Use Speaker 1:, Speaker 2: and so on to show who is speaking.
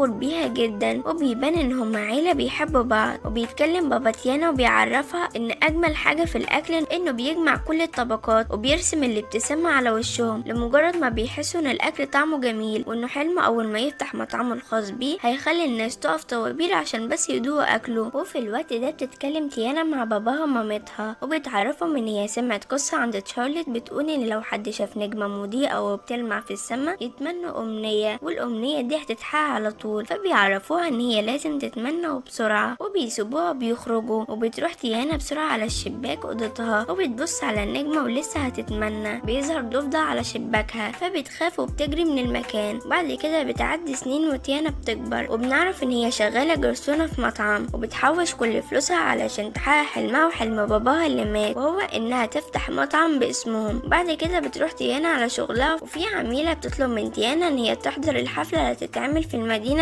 Speaker 1: بيها جدا، وبيبان ان هما عيلة بيحبوا بعض. وبيتكلم بابا تيانا وبيعرفها ان اجمل حاجة في الاكل انه بيجمع كل الطبقات وبيرسم الابتسامة على وشهم لمجرد ما بيحسوا ان الاكل طعمه جميل، وانه حلمه اول ما يفتح مطعمه الخاص بيه هيخلي الناس تقف طوابير عشان بس يدوقوا اكله. وفي الوقت ده بتتكلم تيانا مع باباها ومامتها، وبيتعرفوا ان هي سمعت قصة عند تشارلوت بتقول ان لو حد شاف نجمة مضيئة او بتلمع في السماء يتمنوا امنية، والامنية دي هتتحقق على طول. فبيعرفوها ان هي لازم تتمنى وبسرعة، وبيسيبوها بيخرجوا. وبتروح تيانا بسرعة على الشباك اوضتها وبتبص على النجمة ولسه هتتمنى. بيظهر ضفدع على شباكها فبتخاف وبتجري من المكان. بعد كده بتعدي سنين وتيانا بتكبر، وبنعرف ان هي شغالة جرسونة في مطعم، وبتحوش كل فلوسها علشان تحقق حلمها وحلم باباها اللي مات، وهو انها تفتح مطعم باسمهم. بعد كده بتروح تيانا على شغلها، وفي عميلة بتطلب من تيانا ان هي تحضر الحفلة اللي هتتعمل في المدينة